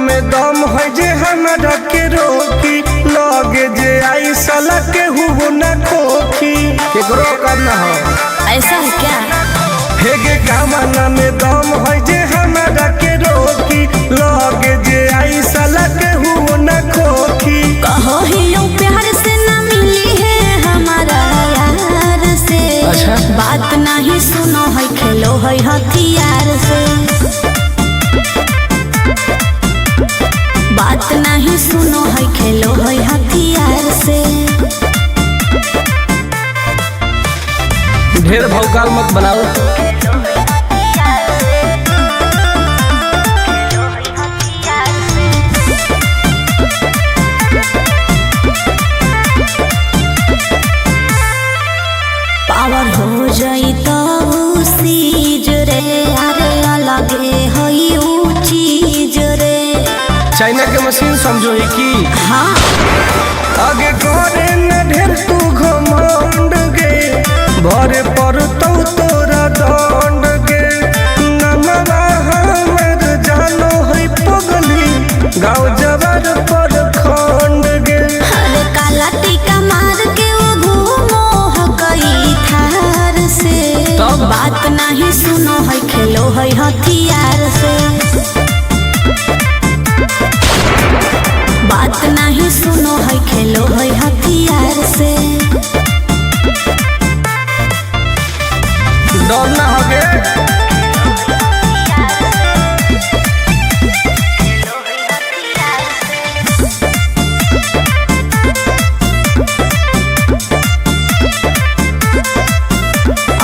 में दम है जे हमरा के रोकी, लगे जे आई साला के हुओ न खोखी। केकरो करना हो ऐसा है क्या? हेगे कामना में दम है जे हमरा के रोकी, लगे जे आई साला के हुओ न खोखी। कहो ही यूं प्यार से ना मिली है हमारा यार से। अच्छा। बात नहीं सुनो है खेलो है हथियार से। बात नहीं सुनो है खेलो है हथियार से। ढेर भौकाल मत बनाओ। पावर हो जाई तो सीज रे, अरे अलगे हई ऊ चीज रे। चाइना के मशीन समझो ही की। हाँ आगे करे न ढेर तू घमंड गे, भरे पर तो तोरा दंड गे। नमवा हमर जानो है पगली, गाँव जवार पर खंड गे। अरे काला टीका मार के वो घूमो हकई थार से। तब? बात नहीं सुनो है खेलो है हथियार से। बात नहीं सुनो है खेलो है हथियार से। डर ना हो गे।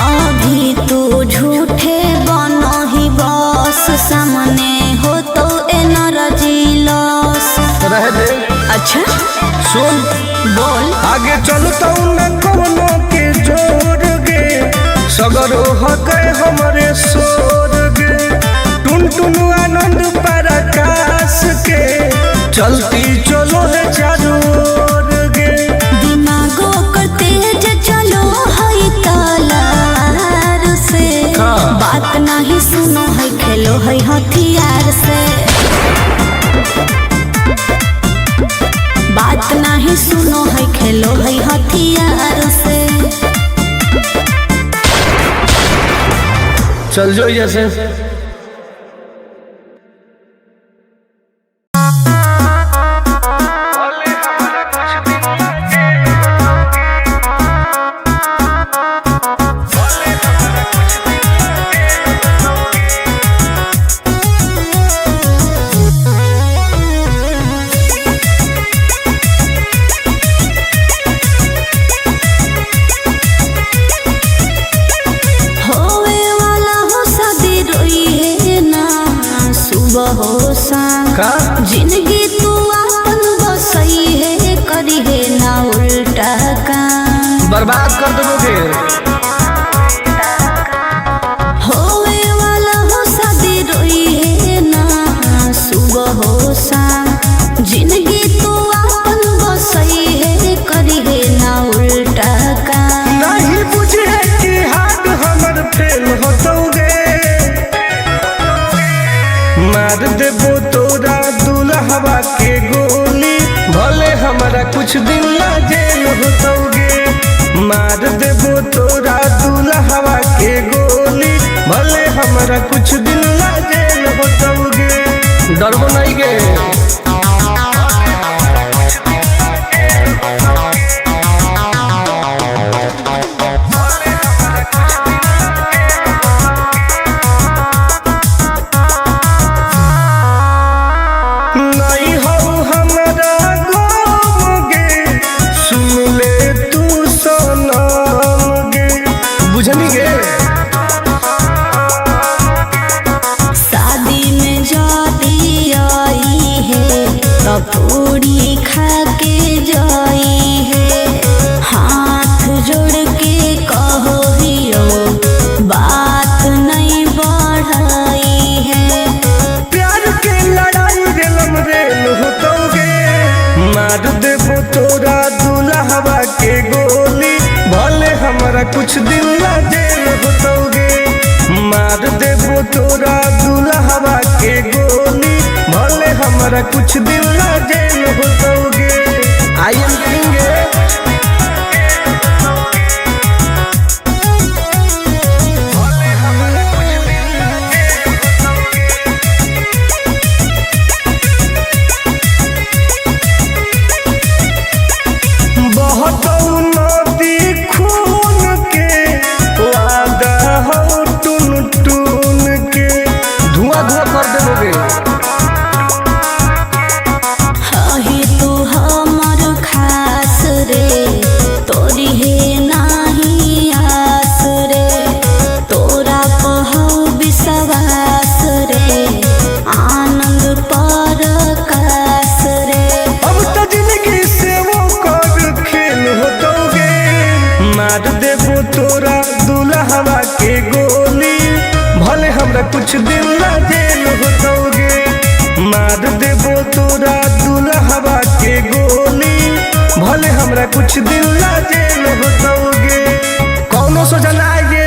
अभी तू झूठे बनो ही बस, सामने हो तो एनर्जी लॉस। रह दे। अच्छा सुन बोल। आगे चलता न कोनो के जोर गे, सगरो हके हमरे सोर गे। टुन टुन आनंद पराकाश के चलती चलो है चारों ओर गे। दिमागो कर तेज चलो है तलवार से। हाँ। बात नहीं सुनो है खेलो है हथियार से। बात नहीं सुनो है खेलो है हथियार से। चल जो जैसे। होवे वाला हो शादी रोई है ना सुबह हो शाम। का जिंदगी तू अपन बसई है करी है ना उल्टा काम। बर्बाद कर देबो फिर। होवे वाला हो शादी रोई है ना सुबह हो शाम। जिंदगी तू अपन बसई है करी है ना उल्टा काम। नहीं बुझे कि हाथ हमर फेल होतौगे, मार देबो तोरा दुल्हवा के गोली, भले हमरा कुछ दिन ला जेल होतौगे। मार देबो तोरा दुल्हवा के गोली, भले हमरा कुछ दिन ला जेल होतौगे। डरबो नहीं गे। नहीं हो हमरा गम गे, सुन ले तू सनम गे। बुझनी गे। शादी में जाती आई है तो पूरी खा के जाई है। हाथ जोड़ के कहो हियो बात नहीं बढ़ाई है। प्यार के लड़ाई रेलम रेल होतौगे, मार देबो तोरा दुल्हवा के गोली, भले हमरा कुछ दिन ला जेल होतौगे। मार देबो तोरा दुल्हवा के गोली, भले हमरा कुछ दिन ला जेल होतौगे। I am king. बहुत नदी खून के वादा हो टून टून के धुआं धुआं कर देबोगे। हे तू हमर खास रे, तोरी हे नाही आस रे, तोरा पहौ विश्वास रे, आनंद पर कास रे। अब तो जिंदगी से वो कर खेल होतोगे। मार देबो तोरा दुल्हवा के गोली, भले हमरा कुछ दिन ला जेल होतोगे। मार देबो तोरा दुल्हवा के गोली, भले हमरा कुछ दिन ला जेल होतोगे। कौनो सोचा ना आएगे।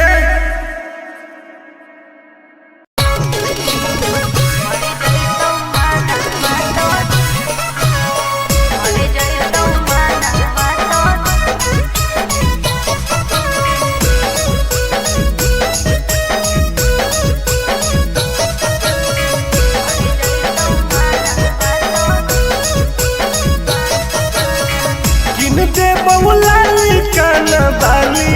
किन दे बउलाली कान बाली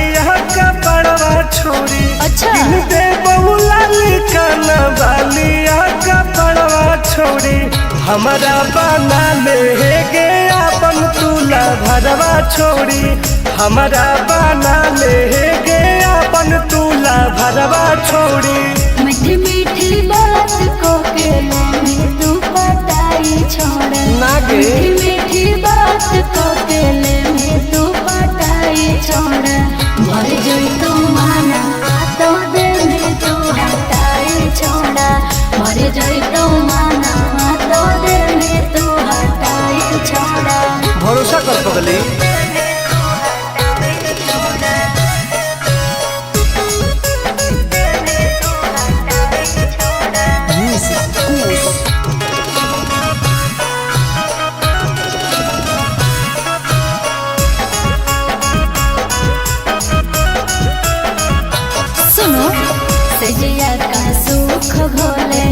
का बड़वा छोरी। अच्छा। किन दे बउलाली कान बाली का बड़वा छोरी, हमरा बना ले गे अपन तुला भरवा छोरी। हमरा बना ले गे अपन तुला भरवा छोरी। मीठी मीठी बात को के लाने तू पटाई छोड़ा। ना गे। मीठी मीठी बात को के लेने तू पटाई छोड़ा। भर जोई तो माना तो देने तू हटाई छोड़ा। भर जोई तो माना तो देने तू हटाई छोड़ा। भरोसा कर पगली। सुनो सजिया का सुख घोले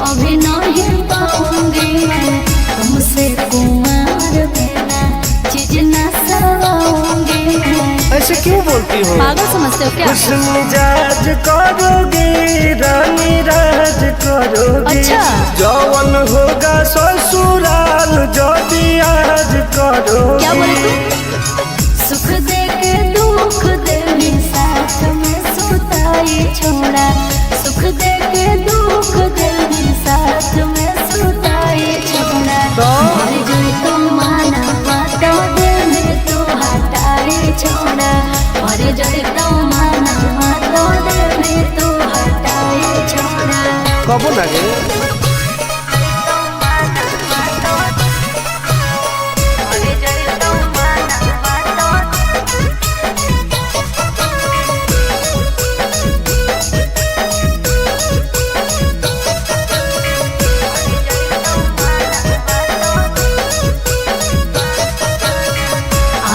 अभी नहीं पाऊंगी मैं, तुमसे कुमार बिना चीज न सवाऊंगी मैं। ऐसे क्यों बोलती हो? पागल समझते हो क्या? हुस्न मिजाज करोगे रानी राज करोगे। अच्छा। जवन होगा ससुराल जदी आज करोगे। क्या बोले तुम? सुख दे के दुख दे में साथ में सुताई छोड़ा। सुख दे के दुख दे में साथ में सुताई छोड़ा। तो? मर जोई तो माना तो दे में तू हटाई छोड़ा। मर जोई तो माना तो दे में तू हटाई छोड़ा। कबो लगे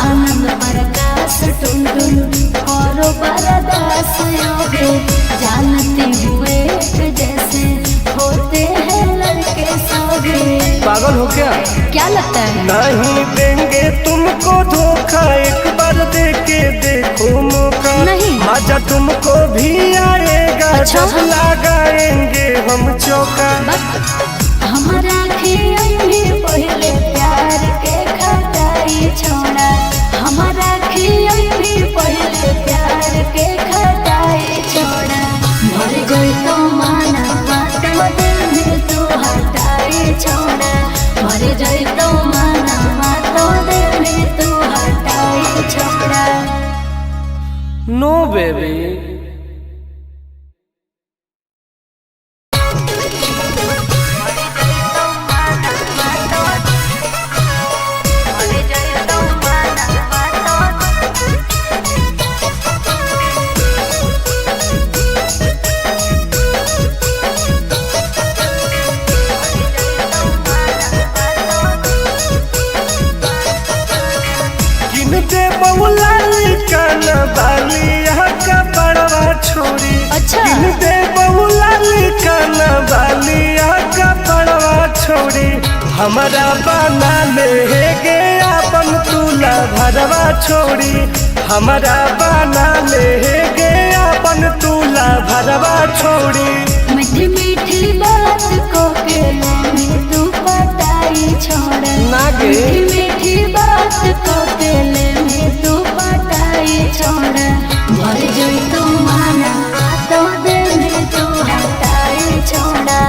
आनंद प्रकाश टुनटुन और बरदास योगे, जानते हुए जैसे होते हैं लड़के सोगे। पागल हो क्या? क्या लगता है? नहीं देंगे तुमको धोखा, एक बार दे के देखो मौका। नहीं। मजा तुमको भी आएगा। अच्छा। जब लगाएंगे हम चौका। हमारा खियाई पहले प्यार के खटाई छोड़ा। हमारा खियाई पहले प्यार के खटाई छोड़ा। मर जोई तो माना तो दिल में तू हटाई छोड़ा। मर जोई तो माना तो दिल में तू हटाई छोड़ा। No baby. हमारा बना ले गे अपन तुला भरवा छोड़ी, हमारा बना ले गे अपन तुला भरवा छोड़ी। मीठी मीठी बात को के में तू पटाई छोड़ा। ना गे। मीठी मीठी बात को के में तू पटाई छोड़ा। भर जोई तू माना तो दे में तू हटाई छोड़ा।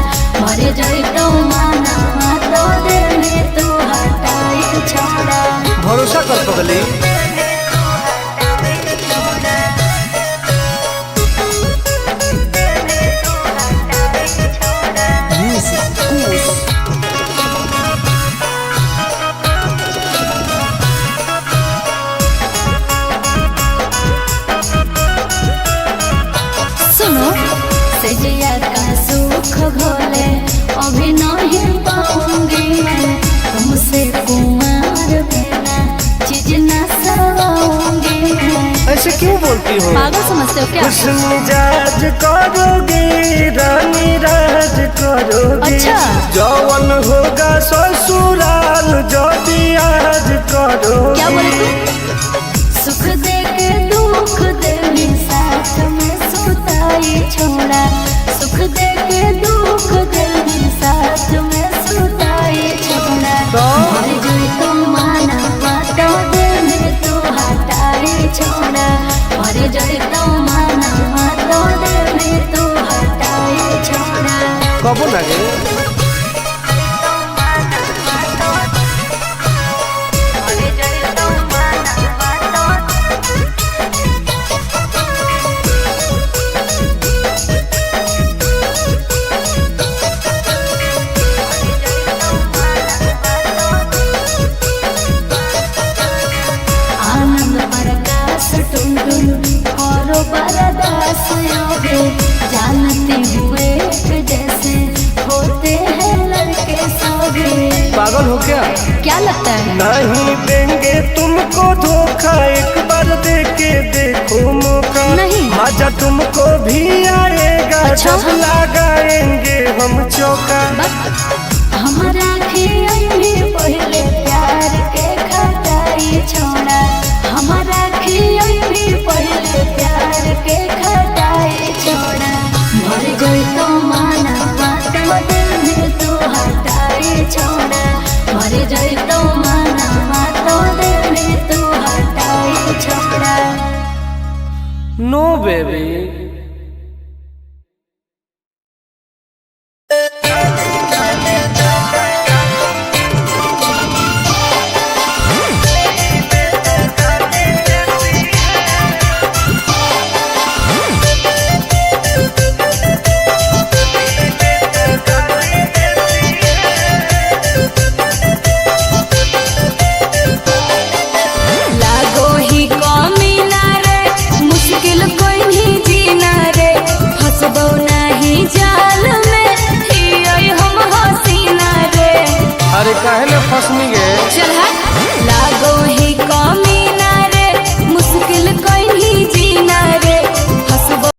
भर जोई तू माना तो दे में तू हटाई छोड़ा। भरोसा कर पगली। सुनो सजिया का सुख घोले अभी नहीं पाऊंगी मैं तुमसे कुमार बिना चीज न सवाऊंगी मैं। ऐसे क्यों बोलती हो? पागल समझते हो क्या? खुश मिजाज करोगी रानी राज करोगी। अच्छा। जवन होगा ससुराल जदी आज करोगी। क्या बोले तू? सुख दे के दुख दे में साथ में सुताई छोड़ा। सुख दे के दुख दे में साथ में सुताई छोड़ा। तो? मर जोई तो माना तो दे में तू हटाई छोड़ा। मर जोई तो माना तो दे में तू हटाई छोड़ा। कबो लगे आनंद प्रकाश टुनटुन और बरदास योगे जानते हुए एक जैसे होते हैं लड़के सोगे। पागल हो क्या? क्या लगता है? नहीं देंगे तुमको धोखा, एक बार दे के देखो मौका। नहीं। मजा तुमको भी आएगा। अच्छा। जब लगाएंगे हम चौका। हमारा खियाई पहले प्यार के खटाई छोड़ा। हमारा खियाई पहले प्यार के खटाई छोड़ा। मर जोई तो माना तो दिल में तू हटाई छोड़ा। मर जोई तो माना तो दिल में तू हटाई छोड़ा। No baby. लागो ही कमी ना रे, मुश्किल कोई नहीं जीना रे, फसबो नहीं जाल में हियो हम हसीना रे। अरे काहे ना फसनी गे? चल हट। लागो ही कमी ना रे, मुश्किल कोई नहीं जीना रे, फसबो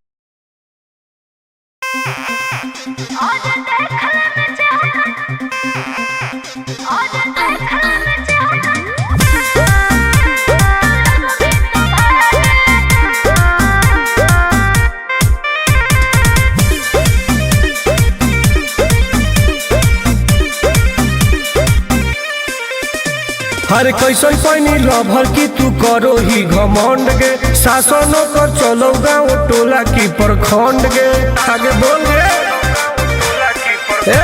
हर कैसन पैनी लभर की तू करो ही घमंड गे, शासनो कर चलो गाँव टोला की प्रखंड गे। आगे बोल गे। ए,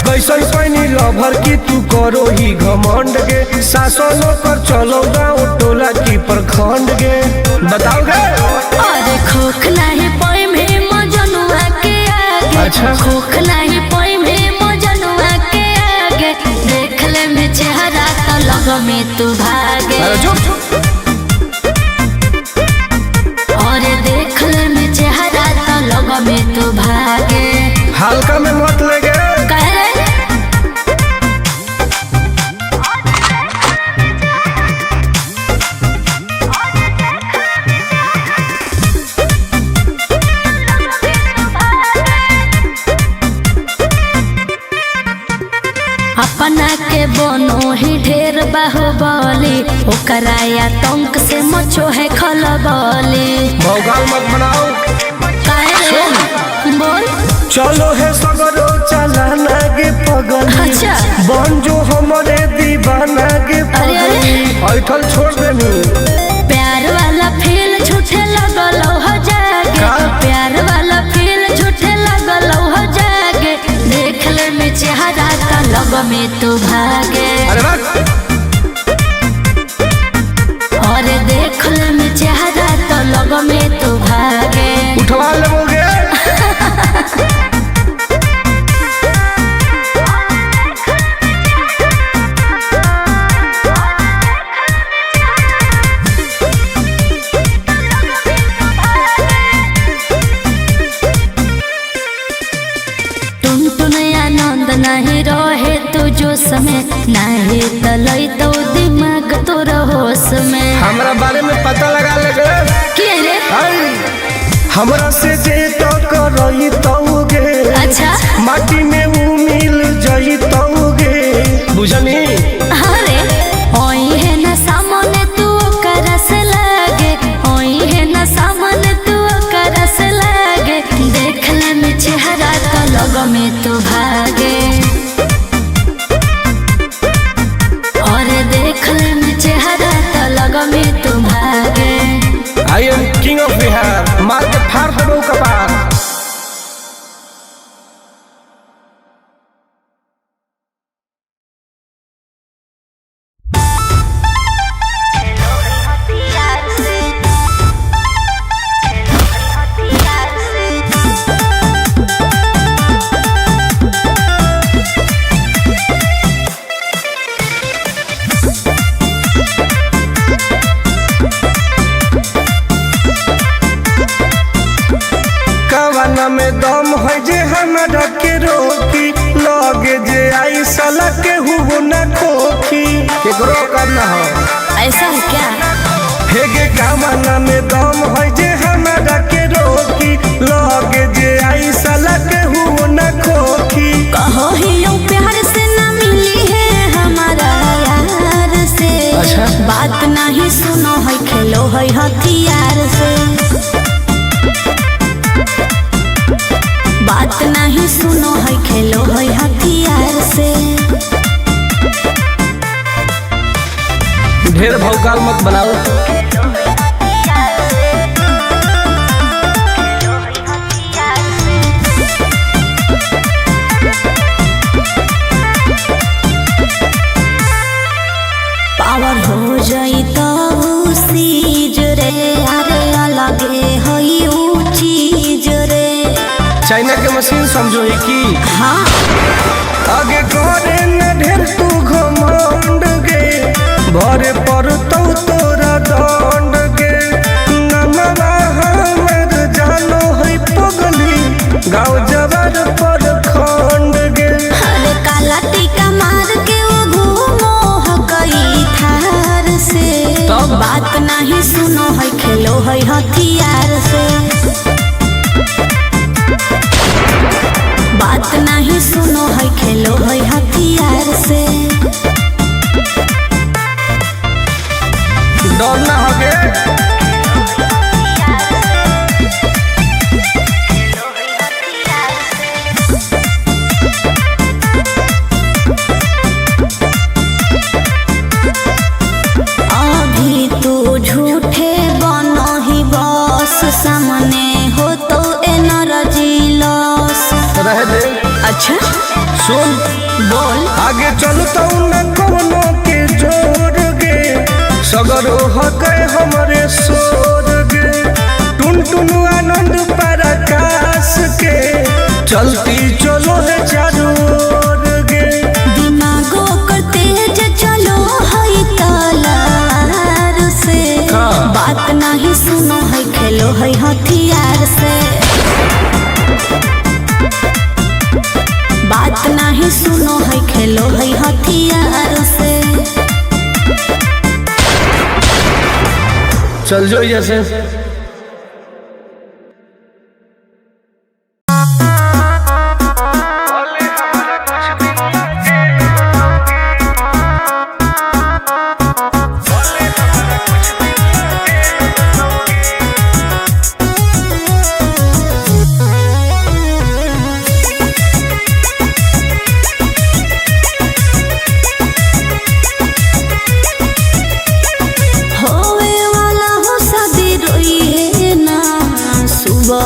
कैसन पैनी लभर की तू करो ही घमंड गे, शासनो कर चलो गाँव टोला की प्रखंड गे। बताओ गे। अरे खोखला ही पोई में मजनुआ के आगे। अच्छा। खोखला ही पोई में मजनुआ के आगे। देख ले में चेहरा तो लग में तू भागे। अरे चुप। अरे देख ले में चेहरा तो लग में तू भागे। हल्का में मत ले गे। कह रे अपना बाहुबली, ओकरा आतंक से मचो है खलबली। भौकाल मत बनाओ। काहे रे? बोल। चलो है सगरो चलाना गे पगली। अच्छा। बन जो हमरे दीवाना गे अरे, अरे। पगली। ऐठल छोड़ देनी। प्यार वाला फील झूठे लगल हो जागे। का? प्यार वाला फील झूठे लगल हो जागे, देख ले में चेहरा त लग में तू भागे। अरे बस। और देख ले में चेहरा त लग में तू भागे। उठवा लेबोगे। टुन टुन आनंद नहीं रहे तू जो समय, नहीं तलई तो दिमाग तोर होश में। हमरा बारे में पता लगा लेगे। के रे? आई, हमरा से जे तो करई तौगे। अच्छा। माटी में ऊ मिल जई तौगे, बुझनी। अरे ओई है ना सामने तू करस लागे, ओई है ना सामने तू करस लागे, देख ले में चेहरा तो लग में तू भागे। और देख ले में चेहरा तो लग में तू भागे। I am king of Bihar, मार के फाड़ देबो कपार। कवना में दम है जे हमरा के रोकी, लगे जे आई साला के हुओ न खोखी। केकरो करना हो। ऐसा है क्या? हेगे कवना में दम है जे हमरा के रोकी, लगे जे आई साला के हुओ न खोखी। कहो ही यूं प्यार से ना मिली है हमारा यार से। अच्छा। बात नहीं सुनो है खेलो है हथियार से। बात नहीं सुनो है खेलो है हथियार से। ढेर भौकाल मत बनाओ। पावर हो जाई तो सीज रे, अरे अलगे है ऊ चीज रे। चाइना के मशीन समझो ही की। हाँ। आगे करे न ढेर तू घमंड गे, भरे पर तो तोरा दंड गे। नमवा हमर जानो है पगली, गाँव जवार पर खंड गे। अरे काला टीका मार के वो घूमो है कई थार से। तब? बात नहीं सुनो है खेलो है हथियार से। बात नहीं सुनो है खेलो है हथियार से। डर ना हो गे। अभी तू झूठे बनो ही बस, सामने हो तो एनर्जी लॉस। रह दे। अच्छा। सुन। बोल। आगे चलता न कोनो के जोर गे, सगरो हके हमरे सोर गे। टुन टुन आनंद पराकाश के चलती चलो है चारों ओर गे। दिमागो कर तेज चलो है तलार से। हाँ। बात नहीं सुनो है खेलो है हथियार से। बात नहीं सुनो है खेलो है हथियार से। चल जो जैसे।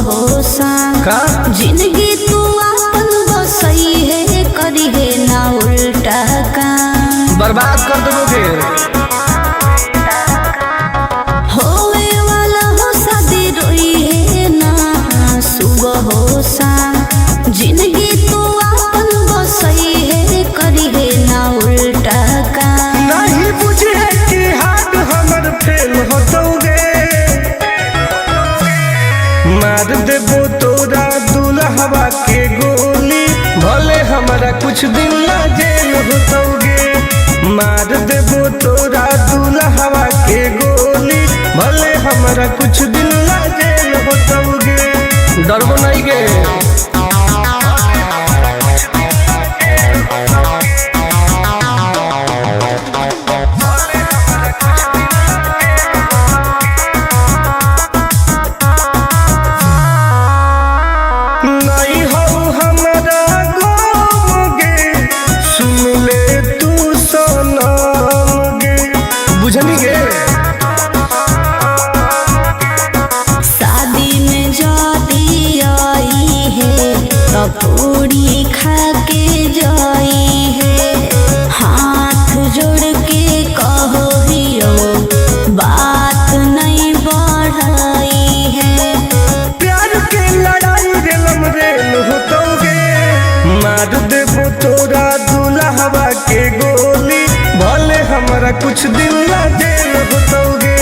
हो शाम। का? जिंदगी तू आपन बसई है, करी है ना उल्टा काम। बर्बाद कर देबोगे। होवे वाला हो शादी रोई है ना सुबह हो शाम। जिंदगी तू आपन बसई है, करी है ना उल्टा काम। नहीं बुझे कि हाथ हमर फेल होतौगे। मार देबो तोरा दुल्हवा के गोली, भले हमरा कुछ दिन ला जेल होतौगे। मार देबो तोरा दुल्हवा के गोली, भले हमरा कुछ दिन ला जेल होतौगे। डरबो नहीं गे। नहीं हो हमरा गम गे, सुन ले तू सनम गे। बुझनी गे? शादी में जाती आई है तो पूरी खा के जाई है। हाथ जोड़ के कहो हियो बात नहीं बढ़ाई है। प्यार के लड़ाई रेलम रेल होतौगे। मार देबो तोरा दुल्हवा के गोली, भले हमरा कुछ दिन ला जेल होतौगे।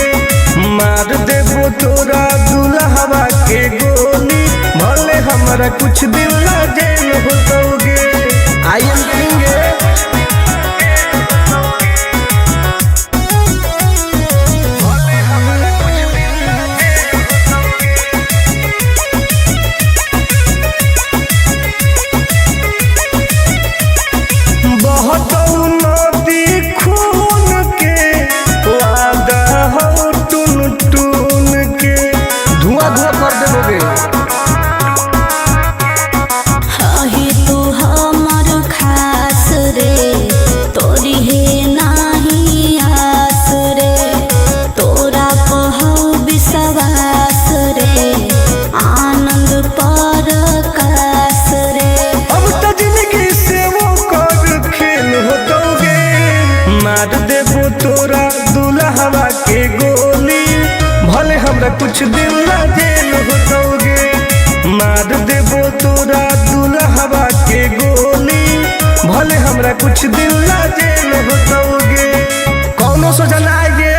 मार देबो तोरा दुल्हवा के गोली, भले हमरा कुछ दिन ला जेल होतौगे। I am king. बहुत नदी खून के वादा हो टून टून के, धुआं धुआं कर देबोगे। हही तू हमर खास रे, तोरी है नाही आस रे। तोरा पहौ विश्वास रे, आनंद पर कास रे। अब तो जिंदगी से वो कर खेल होतौगे। मार देबो तोरा दुल्हवा के गोली, भले हमरा कुछ दिन ला जेल होतौगे। मार देबो तोरा दुल्हवा के गोली, भले हमरा कुछ दिन ला जेल होतौगे। कौनो सोचना आगे।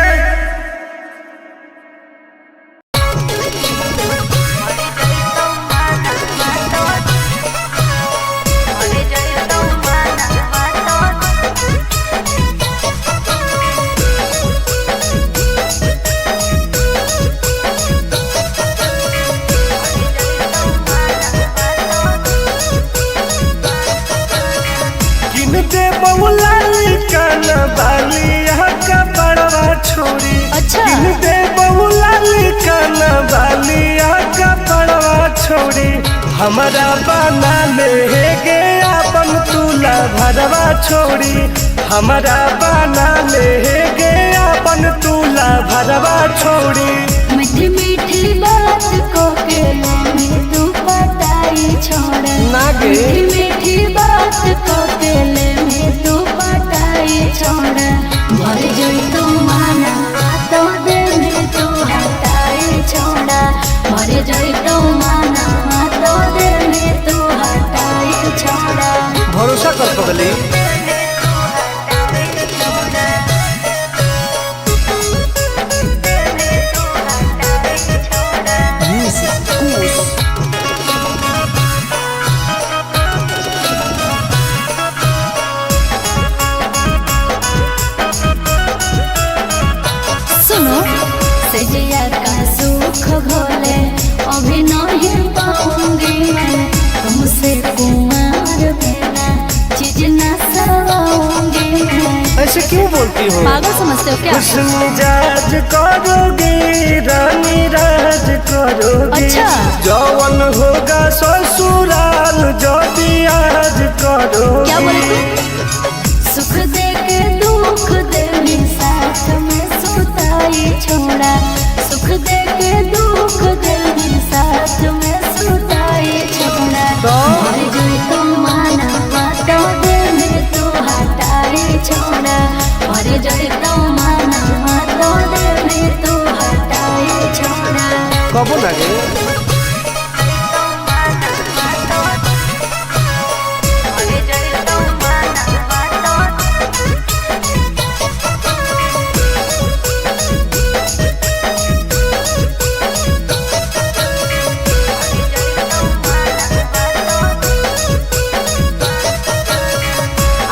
किन दे बहुलाली कान बालिया का बड़वा छोरी। अच्छा। किन दे बहुलाली कान बालिया का बड़वा छोरी, हमारा बना ले गे अपन तुला भरवा छोरी। हमारा बना ले गे अपन तुला भरवा छोरी। मीठी मीठी बात को के में तू पटाई छोड़ा। ना गे। मीठी मीठी बात को के में तू पटाई छोड़ा। भर जोई तू माना तो दे में तू हटाई छोड़ा। भर जोई तू माना तो दे में तू हटाई छोड़ा। भरोसा कर पगली। सुनो सजिया का सुख घोले अभी नहीं पाऊंगी मैं तुमसे कुमार बिना चीज ना सवाऊंगी मैं। ऐसे क्यों बोलती हो? पागल समझते हो क्या? हुस्न मिजाज करोगे रानी राज करोगे। अच्छा। जवन होगा ससुराल जदी आज करोगे। क्या बोले तू? सुख दे के दुख दे में साथ में सुताई छोड़ा। सुख दे के दुख दे में साथ में कबो ना गे।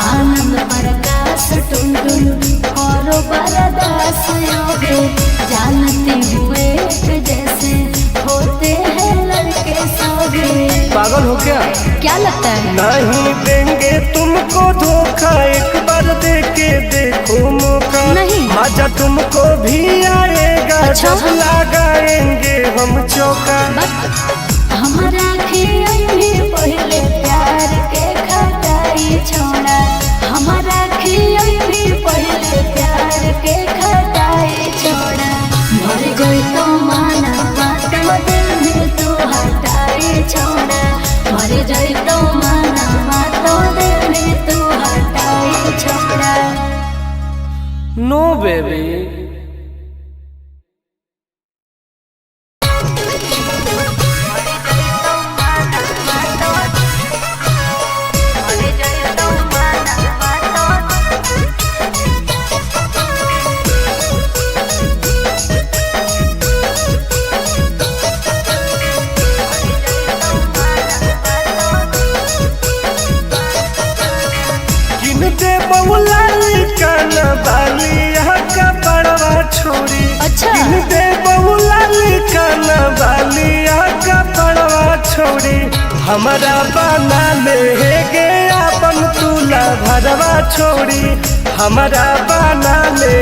आनंद प्रकाश टुनटुन और बरदास योगे, जानते हुए एक जैसे होते हैं लड़के सोगे। पागल हो क्या? क्या लगता है? नहीं देंगे तुमको धोखा, एक बार दे के देखो मौका। नहीं। मजा तुमको भी आएगा। अच्छा। जब लगाएंगे हम चौका। हमारा खियाई में पहले प्यार के खटाई छोड़ा, हमारा खियाई में पहले प्यार के खटाई छोड़ा। मर गई तो माना बात दिल में तू हटाई छोड़ा, मर गई तो माना बात दिल में तू हटाई छोड़ा। No baby. किन दे बहुलाली कान बाली का बड़वा छोरी। अच्छा। किन दे बहुलाली कान बाली का बड़वा छोरी, हमारा बना ले गे अपन तुला भरवा छोरी, हमारा बना ले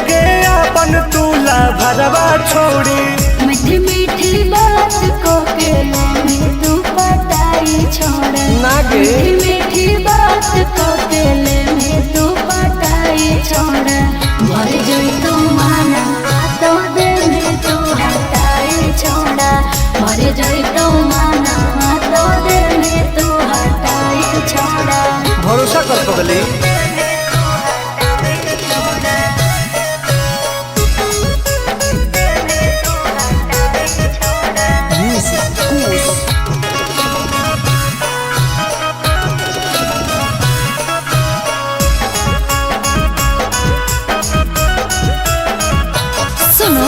गे अपन तुला भरवा छोरी। मीठी मीठी बात को के में तू पटाई छोड़ा, ना गे। मीठी मीठी बात को के में तू पटाई छोड़ा। मर जोई तो माना तो दे में तू हटाई छोड़ा, मर जोई तो माना तो दे में तू हटाई छोड़ा। भरोसा कर पगली। सुनो,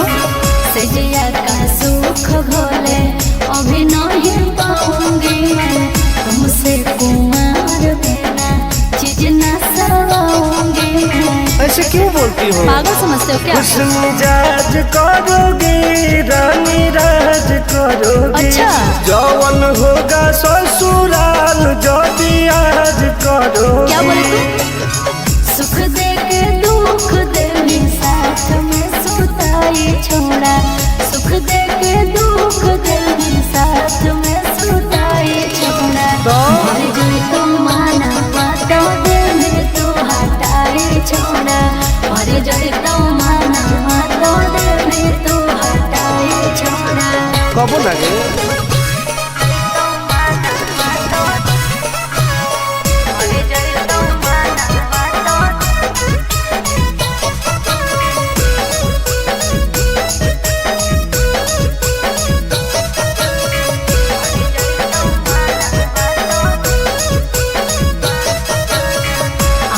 सजिया का सुख घोले अभी नहीं पाऊंगी मैं, तुमसे कुमार बिना चीज न सवाऊंगी मैं। ऐसे क्यों बोलती हो? पागल समझते हो क्या? खुश मिजाज करोगी रानी राज करोगी। अच्छा। जवन होगा ससुराल जदी आज करोगी। क्या बोले तू? सुख दे के दुख दे में साथ में सुताई छोड़ा, सुख दे के दुख दे में साथ में सुताई छोड़ा। तो? मर जोई तो माना बात दे में तू हटाई छोड़ा, मर जोई तो माना बात दे में तू हटाई छोड़ा। कबो ना गे।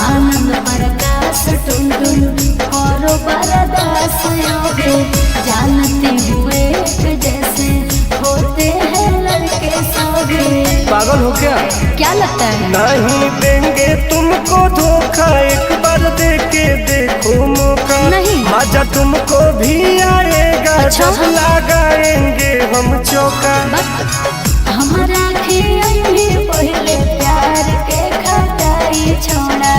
आनंद प्रकाश टुनटुन और बरदास योगे, जानते हुए एक जैसे होते हैं लड़के सोगे। पागल हो क्या? क्या लगता है? नहीं देंगे तुमको धोखा, एक बार दे के देखो मौका। नहीं। मजा तुमको भी आएगा। अच्छा। जब लगाएंगे हम चौका। हमारा खियाई में पहले प्यार के खटाई छोड़ा,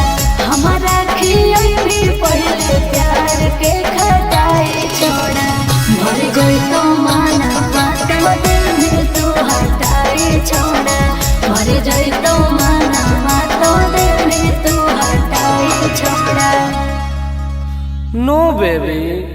हमारा खियाई में पहले प्यार के खटाई छोड़ा। मर गई तो माना बात दिल में तू हटाई छोड़ा, मर गई तो माना बात दिल में तू हटाई छोड़ा। No baby.